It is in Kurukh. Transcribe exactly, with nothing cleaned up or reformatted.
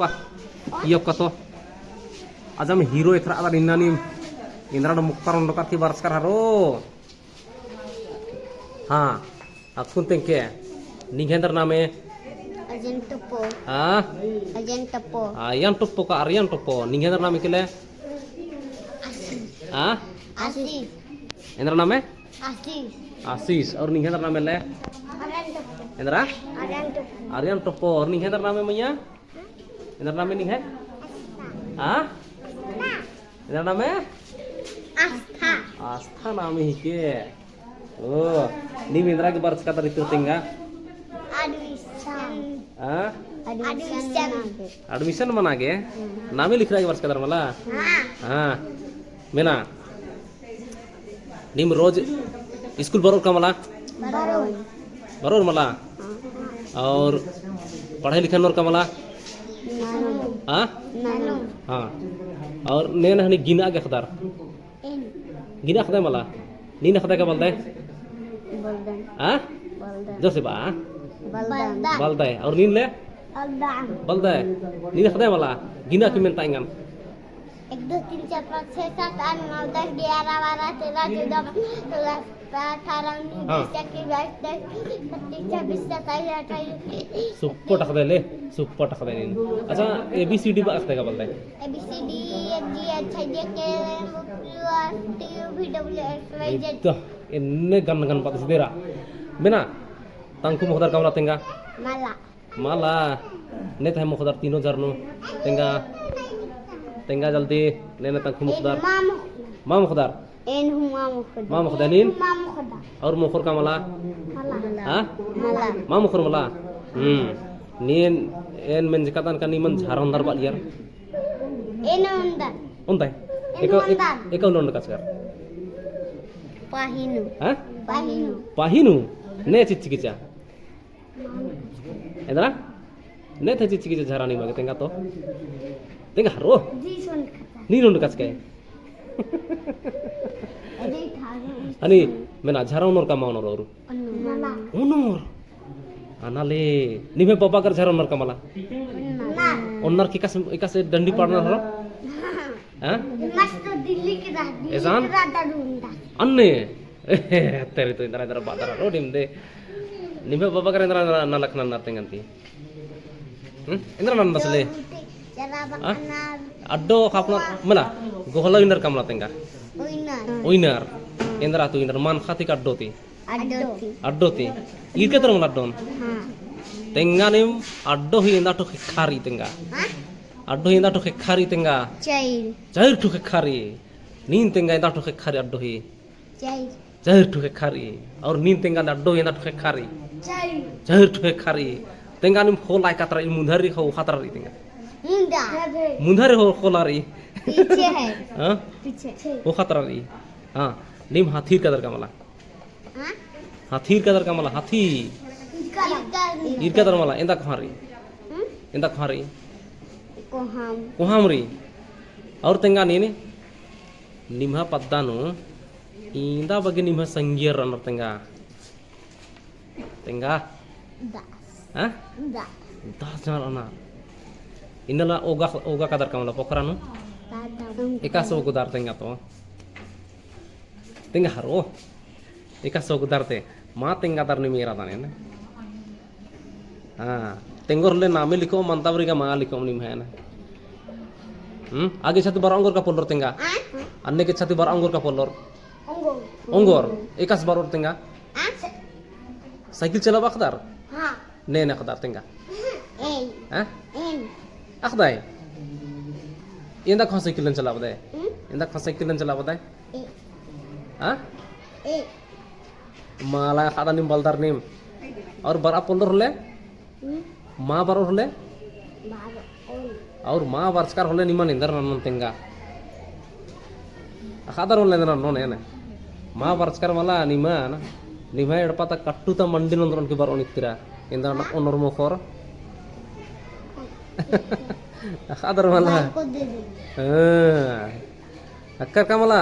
वाह, यो कतो। अजम हीरो एथरा अदर इन्ना नीम। इन्द्रा डो मुक्कर उंडकर की बरचकर हरो। हाँ, अक्कुन तेंके। निंग्है एन्दर नामे? अजन टोप्पो। हाँ? अजन टोप्पो। आर्यन टोप्पो का, आर्यन टोप्पो। निंग्है एन्दर नामे केले? आशीष। हाँ? आशीष। एन्दर नामे? आशीष। आशीष। और निंग्है एन्दर नामे ले? आर्यन टोप्पो। एन्दरा? आर्यन टोप्पो। आर्यन टोप्पो। और निंग्है एन्दर नामे मइय्याँ? एन्दर नामे निंग्है? हाँ? एन्दर नामे? आस्था। आस्था नामे हिके। ओ, नीम एन्दरा गे बरचकदर इत्र तेंगा? Admission। हाँ? Admission। Admission मना गे? हम्म। नामे लिखरआ गे बरचकदर मला? हाँ। हाँ। मेना। नीम रोज स्कूल बरओर का मला? बरओर। बरओर मला? हाँ। और पढ़ाई लिखाई ननोर का मला? ननोर। हाँ? ननोर। हाँ। और ने नहनी गिना गे अख़दर? एन। गिना अख़दय मला? नीन अख़दय का बलदय? बलदन। हाँ? बलदन। जोर से बआ। बलदन। बलदय। और नीन ले? बलदन। बलदय। नीन अख़दय मला? गिना की मेनता एंगन। एक, दो, तीन, चार, पाँच, छः, सात, आठ, नौ, दस, ग्यारह, बारह, तेरह, चौदह, सोलह, सत्रह, अठारह, उन्नीस, हाँ। बीस, इक्कीस, बाईस, तेईस, छब्बीस, सत्ताईस, अट्ठाईस। सुप्पट अख़दय ले, सुप्पट अख़दय नीन। अच्छा, A B C D बआ अख़दय का बलदय? A B C D, F G H I J K L M N O P Q R S T U V W X Y Z। तो एन्ने गन गन पद सिदेरा। मेना, तंखु मोख़दर का मला तेंगा? मला। मला, ने तहे मोख़दर तीनों झरनो। तेंगा, तेंगा जल्दी, ने ने तंखु मोख़दर। मा मोख़-, मा मोख़दर? एन हूँ मा मोख़दर। मा मोख़दर नीन? मा मोख़दर। और मोख़ोर का मला? मला। हाँ? मला। मा मोख़ोर मला? हम्म। नीन, एन मेंजकादन का निमन झरा ओन्दर बालियर। एन ओन्दर। ओन्दर? एन एका, ओन्दर। एका ओन्दर कचकर। पाहिनु। हाँ? पाहिनु। पाहिनु? ने चिच्ची किचा? एन्दरा? ने थे चिच्ची किचा झरा निमा गे तेंगा तो? तेंगा हरो? नीन ओन्द कचकय। अनि, मेना झरा ओनोर का मा ओनोर और? ओनोर। ओनोर? अना ले, निम्है बबा कर झरा ओनोर का मला? ओनोर। ओनोर की एकासे, एकासे डंडी पाड़ना हरो? हाँ? मस्त दिल्ली के दादी, एसान? राजा ढूंढा। अन्ने? तेरे तो इन्द्रा, इन्द्रा बादर रो डिम दे। निम्है बबा कर इन्द्रा, इन्द्रा नलख नन्नर तेंगन ती। हम्म? इन्द्रा नन्नर असले? हाँ? अड्डो खापना, मला, गोहला उइनर का मला तेंगा? उइनर। उइनर। इन्द्रा तो उइनर, मान खाती का अड्डो ती? अड्डो ती। अड्डो ती। ईरका तर मला अड्डोन? हाँ। तेंगा नीम अड्डो ही एन्दा ठो ख़ेक्खा रई तेंगा। हाँ? अड्डो ही एन्दा ठो ख़ेक्खा रई तेंगा। चाइर। चाइर ठो ख़ेक्खा रई। नीन तेंगा एन्दा ठो ख़ेक्खा रई अड्डो ही। चाइर। चाइर ठो ख़ेक्खा रई। और नीन तेंगा अड्डो ही एन्दा ठो ख़ेक्खा रई। चाइर। चाइर ठो ख़ेक्खा रई। तेंगा नीम ख़ोला एकातरा रई, मुन्धर रई ख़ो-, ख़ोख़ा तरा रई तेंगा। मुन्धर। मुन्धर रई ख़ो-, ख़ोला रई। पीछे है। हाँ? पीछे। ख़ोख़ा तरा रई। हाँ। नीम हाथी ईरका दर का मला। हाँ? हाथी ईरका दर का मला, हाथी। ईरका दर। ईरका दर मला, एन्दा कोहाँ रई। हम्म? एन्दा कोहाँ रई। कोहाम। कोहाम रई। और तेंगा नीन, निम्है पद्दा नू, एन्दा बग्गे निम्है संगियर रअनर तेंगा। तेंगा? दस। हाँ? दस। दस जन रअनर। इन्नेला ओगा, ओगा कादर का मला पोखरा नू? कादर। एकासे ओगदर तेंगा तो। तेंगा हरो। एकासे ओगदर ते। मा तेंगादर नीम एरादन एन। हाँ। तेंगोर होले नामे लिखो, मन्ता बारी गा मा लिखो निम्है एन। हम्म? आगे छाती बरआ ओंगोर का पोल्लोर तेंगा? हाँ? अन्ने के छाती बरआ ओंगोर का पोल्लोर? ओंगोर। ओंगोर। एकासे बरओर तेंगा? हाँ? साइकिल चलाबआ अख़दर? हाँ। ने ने अख़दर तेंगा? एन। हाँ? एन। अख़दय? एन्दा कोहाँ साइकिलन चलाबदय? हम्म? एन्दा कोहाँ साइकिलन चलाबदय? ए। हाँ? ए। मला ख़द्द नीम बलदर नीम। और बरआ पोल्लोर होले? हम्म? मा बरओर होले? बरओर। और मा बरचकर होले निमन एन्देर ननोन तेंगा। अख़दर होले एन्देर ननोन एन। मा बरचकर मला निमन, निम्है एड़पा ता कट्टू ता मंडी नन्दरओन की बरओन इत्रा। एन्देर ननोन ओनोर मोख़ोर। अख़दर मला। हाँ। अख़दर का मला।